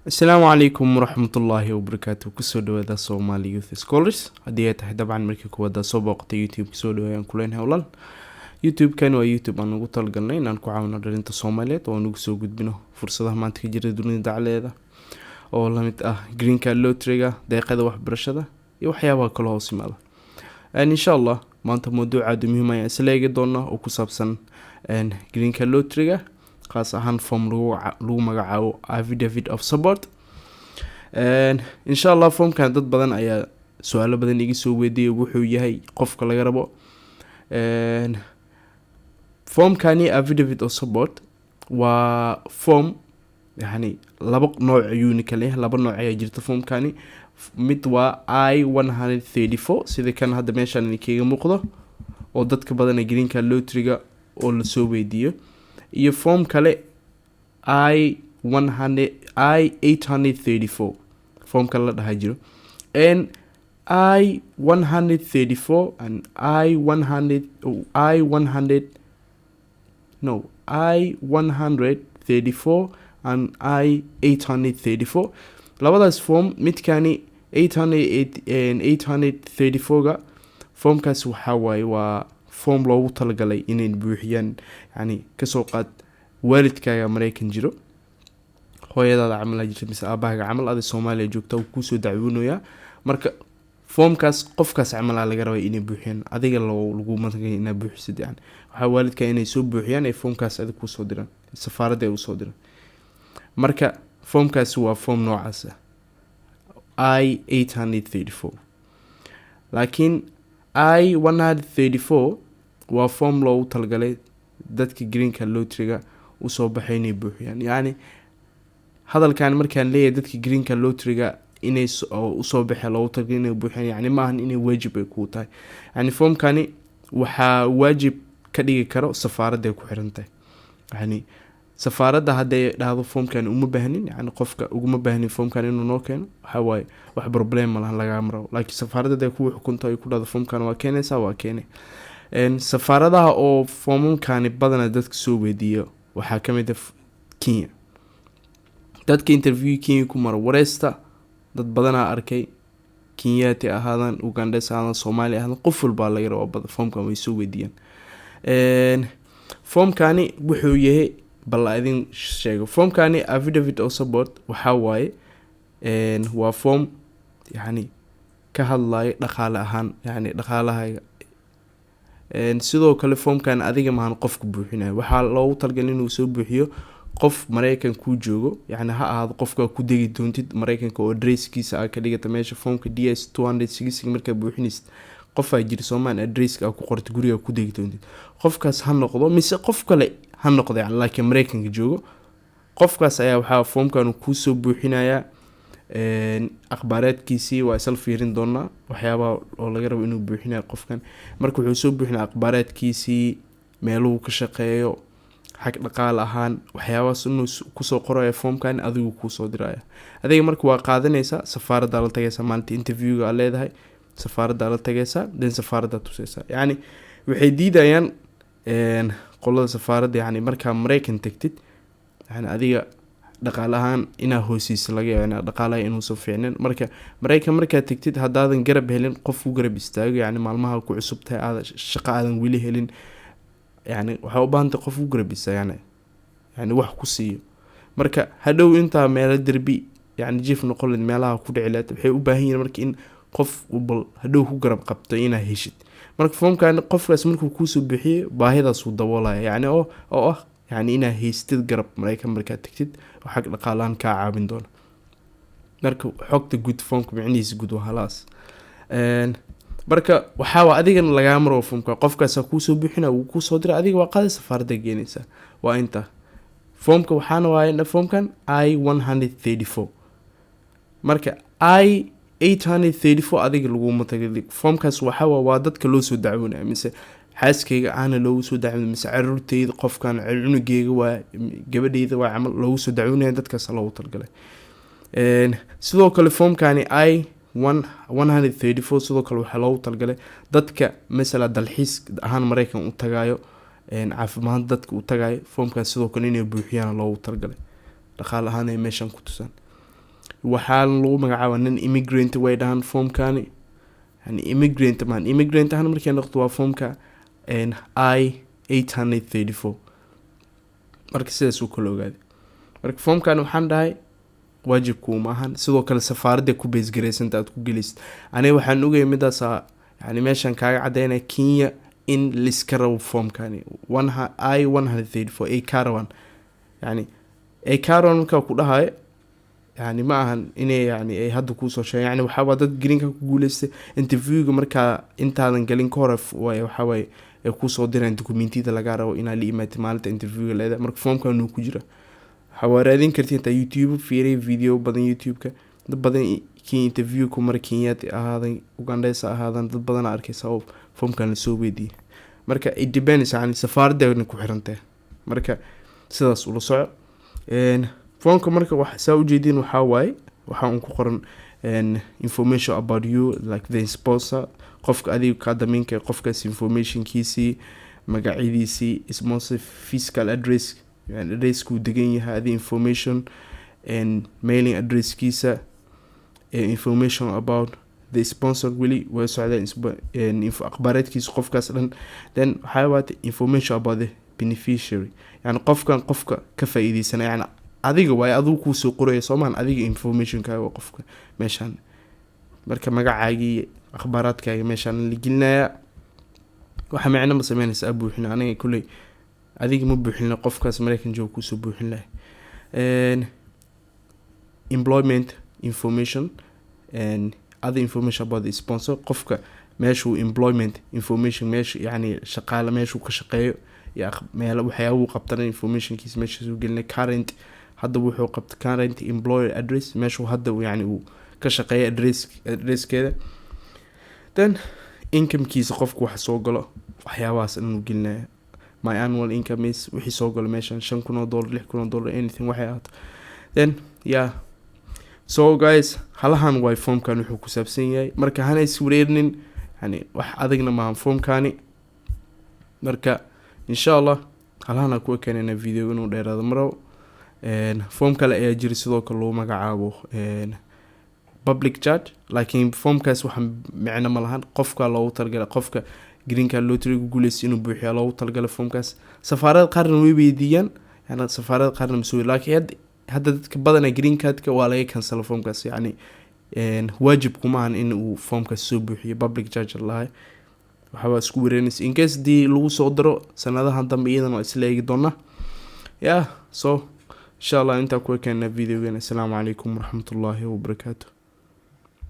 Asalaamu calaykum waraxmatullaahi wabarakaatu. Kusoo dhawaada Somali Youth Scholars. Haddii ay tahay dabcan markii kuwada soo booqatay YouTube, kusoo dhawaayaan kuleenahay walaal. YouTube-kan waa YouTube aan ugu talagalnay inaan ku caawino dhalinta Soomaaliyeed oo aan ugu soo gudbino fursadaha maanta ka jira dunida dacleeda, oo lamid ah green card lottery-ga, deeqada waxbarashada iyo waxyaabaha kale hoos yimaada. Insha Allah maanta mawduuc aada u muhiim ayaan isla eegi doonaa oo ku saabsan green card lottery-ga, khaas ahaan form lagu magacaabo affidavit of support. Insha Allah formkan dad badan ayaa su-aalo badan iga soo weydiiyay wuxuu yahay, qofka laga rabo. Formkani affidavit of support waa form yani laba nooc ayuuna kala yahay. Laba nooc ayaa jirta formkani. Mid waa I-134, sida kan hadda meeshaan idinkaga muuqdo oo dadka badan ee green card lottery-ga oo lasoo weydiiyo, iyo form kale I 100 I-834 form kale la dhaha jiro. And I-134 and I 100, I 100, no, I-134 and I-834, labadaas form, midkani 834 ga formkaas waxaa waaye waa form loogu talagalay inay buuxiyaan, yani kasoo qaad waalidkaaga Mareykan jiro, hooyadaada camal aa jirta mise aabahaaga camal, ada Soomaaliya joogta, uu kuusoo dacwoonayaa. Marka foomkaas qofkaas camal aa laga rabay inay buuxiyaan, adiga lagu matalay inaa buuxisid. Yani waxaa waalidka inay soo buuxiyaan ay foomkaas adig kuusoo diraan, safaaradda ay usoo diraan. Marka foomkaasi waa form noocaas ah, I-834. Laakiin I-134 waa form loogu talagalay dadka green card lottery-ga usoo baxay inay buuxiyaan. Yacni hadalkan markaan leeyahay dadka green card lottery-ga inay usoo baxee loogu talagalay inay buuxiyaan, yani maahan inay waajib ay kuu tahay. Yani foomkani waxaa waajib ka dhigi karo safaaradda ay ku xiran tahay. Yani safaaradda hadday dhahdo foomkan uma baahnin, yani qofka uguma baahnin foomkan inuu noo keeno, waxaa waaye wax problem ma lahan, lagama rabo. Laakiin safaaradda hadday kugu xukunto, ay ku dhahdo foomkan waa keenaysaa, waa keenay. Safaaradaha oo foomamkani badana dadka soo weydiiyo waxaa ka mid ah Kenya. Dadka interview Kenya ku mara wareysta, dad badanaa arkay, Kenyaati ahaadaan, Ugandes ahaadaan, Soomaali ahaadaan, qof walbaa laga rabaa bada foomkan way soo weydiiyaan. Foomkani wuxuu yahay bal idin sheego. Foomkani affidavit of support waxaa waaye waa form yani ka hadlayo dhaqaale ahaan, yani dhaqaalahayga. Sidoo kale foomkan adiga maahan qofka buuxinayo, waxaa loogu talagalay inuu soo buuxiyo qof Mareykan kuu joogo, yani ha ahaado qofka ku degi doontid Mareykanka oo addresskiisa aa ka dhigata meesha foomka DS-260 markaa buuxinaysid. Qofaa jira soomaan addresska aa ku qorta guriga ku degi doontid, qofkaas ha noqdo mise qof kale ha noqdo, yani laakiin Mareykanka joogo. Qofkaas ayaa waxaa foomkan kuusoo buuxinayaa. Akhbaareedkiisii waa isla fiirin doonaa, waxyaabaha oo laga rabo inuu buuxinayo qofkan. Marka wuxuu soo buuxinaya akhbaareedkiisii, meeluhu ka shaqeeyo, xag dhaqaale ahaan, waxyaabahaas inuu kusoo qoraya foomkan, adigu kuusoo diraya. Adiga marka waa qaadanaysaa, safaaraddaa la tagaysaa maalinta interviewga aa leedahay, safaaraddaa la tagaysaa, then safaaraddaa tusaysaa. Yacni waxay diidayaan qolada safaaradda, yani markaa Mareykan tagtid, yani adiga dhaqaale ahaan inaa hooseysa laga yaabo, inaa dhaqaalaha inuusan fiicnin. Marka Mareykan markaad tagtid, haddaadan garab helin qof ku garab istaago, yani maalmaha ku cusub tahay, aada shaqo aadan weli helin, yani waxaa u baahantay qof ku garab istaago, yani wax ku siiyo. Marka hadhow intaa meelo derbi yani jiif noqon lahayd, meelaha ku dhici lahayd, waxay u baahan yihiin marka in qof uu bal hadhow ku garab qabto inaa heshid. Marka foomkan qofkaas markuu kuusoo bixiyo, baahidaasuu daboolaya, yani oo ah yani inaa haystid garab Mareykan markaad tagtid oo xag dhaqaalahan kaa caawin doona. Marka xogta guud, foomka micnihiisa guud waa halaas. Marka waxaa waa adigana lagaa maro foomka, qofkaasaa kuusoo bixina, wuu kuusoo diray, adiga waa qaaday, safaaradda geenaysaa, waa intaa. Foomka waxaana waaye foomkan I-134. Marka I-834 adiga laguma tagay. Foomkaas waxaa waa dadka loo soo dacwoonaya, mise xaaskayga aana loogu soo dacwoonaya, mise caruurteyda, qofkan cunugeyga waa, gabadheyda waa camal loogu soo dacwoonaya, dadkaas loogu talagalay. Sidoo kale foomkani I-134 sidoo kale waxaa loogu talagalay dadka masala dalxiis ahaan Mareykan u tagaayo, caafimaad dadka u tagaayo. Foomkaas sidoo kale inay buuxiyaan loogu talagalay, dhaqaale ahaan ay meeshan ku tusaan. Waxaa lagu magacaaba non immigrant way dhahaan formkani. Yani immigrant maan, immigrant ahaan markay noqdo waa formka I-834. Marka sidaas uu kala ogaaday. Marka formkan waxaan dhahay waajibku ma ahan. Sidoo kale safaaradda ku base garaysanta aad ku gelaysid. Aniga waxaan ogaya midaasa, yani meeshan kaaga cadeynaya Kenya in liska rabo formkani I-134 ay kaa rabaan. Yani ay kaa rabaan markaa ku dhahayo, yani ma ahan inay yani ay hadda kuusoo sheegen. Yani waxaabaa dad greenka ku guuleystay interviewga markaa intaadan galin ka hore waxawaaye ay kusoo diraan documentiyada lagaa rabo inaad la imaatid maalinta interviewga leedahay. Marka formkan uu ku jira, waxaa waa raadin karti intaa YouTube fiiriy, video badan YouTube-ka, dad badan kii interview ku mara, Kenyaati ahaadan, Ugandesa ahaadan, dad badan arkaysa oo formkan lasoo weydiiyey. Marka it depends, yani safaaradana ku xirantahay. Marka sidaas ula soco formka. Marka wax saa ujeedin waxaa waaye, waxaa un ku qoran information about you, like the sponsor, qofka adiga kaa damiinka, qofkaas informationkiisii, magacyadiisii, sponsor physical address, yani addresskuu degan yahay adi information and mailing addresskiisa, information about the sponsor, weli way socdeen akhbaareedkiisa qofkaas dhan. Then waxaa waata information about the beneficiary, yani qofkan qofka ka faa-iideysana, yani adiga waaye, adigu kuusoo qoraya soomaan, adiga informationkaaga qofka meeshaan. Marka magacaagii, akhbaaraadkaaga meeshaan la gelinayaa. Waxa micno ma sameynaysa a buuxin. Aniga kulley adiga ma buuxin, qofkaas Mareykan jooga kuusoo buuxin lahay. Employment information and other information about the sponsor, qofka meeshuu employment information, meesha yani shaqaale meeshuu ka shaqeeyo iyo meel waxyaabuu qabtana informationkiisa meeshaasuu gelinay. Current, hadda wuxuu qabta, current employer address, meeshuu hadda yani uu ka shaqeeya addresskeeda. Then incomekiisa, qofku wax soo galo, waxyaabahaas inuu gelinaya. My annual income is, wixii soo galo meeshan, $5,000, $6,000, anything waxay ahaato. Then yeah, so guys, halahan waay formkan wuxuu ku saabsan yahay. Marka hana is wareerinin, yani wax adagna maahan formkani. Marka insha Allah halahana kuwa keenana video inuu dheeraado marabo. Form kale ayaa jira sidoo kale lagu magacaabo public charge, laakiin formkaas waxa micno ma lahan. Qofka loogu talagalay, qofka green card lottery ku guuleysta inuu buuxiya loogu talagalay formkaas. Safaarada qaarna way weydiiyaan, yani safaarada qaarna masoo, laakiin hadda dadka badana green cardka waa laga cancela formkaas. Yani waajib kuma ahan in uu formkaas soo buuxiyo public charge lahay. Waxaabaa isku wareynaysa in case hadii lagu soo daro sanadahan dambe, iyadana waa isla eegi doonaa. Yeah, so insha Allah intaa kuwa keena videogan. Assalaamu calaykum waraxmatullaahi wabarakaatu.